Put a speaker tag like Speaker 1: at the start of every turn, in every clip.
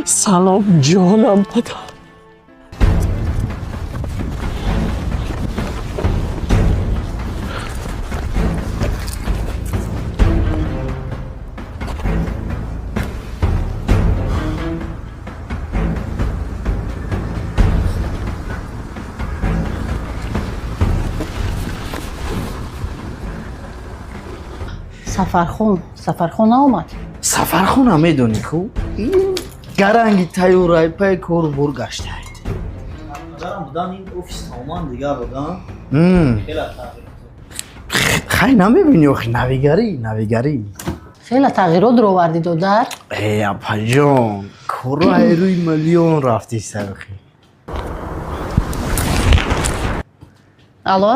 Speaker 1: Салом, ҷонам падар.
Speaker 2: Сафархон, Сафархон наомад?
Speaker 3: Сафархона медонӣ ку, ин гаранги тайёрай, пай кору бор гаштай.
Speaker 4: Падарам будан, ин офис тамоман дигар будан. Хеле тағйир.
Speaker 3: Хай, намебинӣ охи, навигарӣ, навигарӣ.
Speaker 2: Хеле тағйирот ровардӣ, додар.
Speaker 3: Э, апаҷон, кору ай рӯи миллион рафти сархи.
Speaker 2: Алло.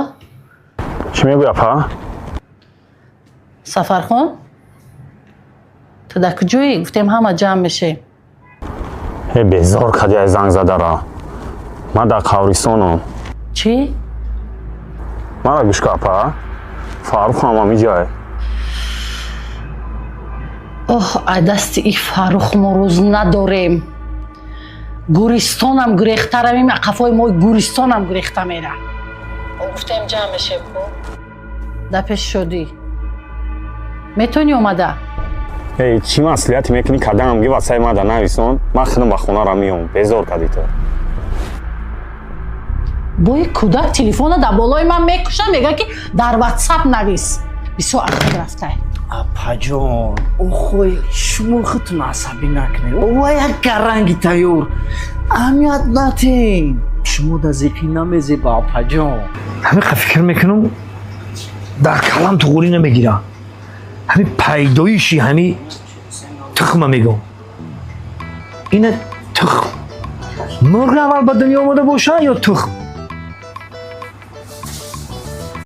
Speaker 5: Чӣ мегӯй, апа?
Speaker 2: Сафархон, ту дар куҷоӣ? Гуфтем, ҳама ҷамъ мешем.
Speaker 5: Э, безор кади ай занг задара. Ман дар қабристонам.
Speaker 2: Чӣ?
Speaker 5: Мара гӯш ка, апа, Фаррухам ҳамиҷай.
Speaker 2: Оҳ, ай дасти и Фаррух мо рӯз надорем. Гӯристонам гурехта равем, қафои мо гӯристонам гурехта мера. Гуфтем, ҷамъ мешем ку, дар пеши шодӣ метавонӣ омада.
Speaker 5: Эй, чӣ маслиҳате мекунӣ? Кадам ги васаи мада нависон, ман худам ба хонара меом. Безор кади ту.
Speaker 2: Бои кӯдак телефона дар болои ман мекуша, мега ки дар Ватсап навис. Бисёр ақиб рафтай.
Speaker 3: Апаҷон, охой, шумо худтон асабӣ накунед. Ова як гаранги тайёр, аҳамият натен, шумо да зиқӣ намезеба, апаҷон.
Speaker 6: Ҳамин фикр мекунам, дар калам туғурӣ намегирам. Ҳамин пайдоиши ҳами тухма мегӯм, ина тухм мурғ аввал ба дунё омада боша ё тухм?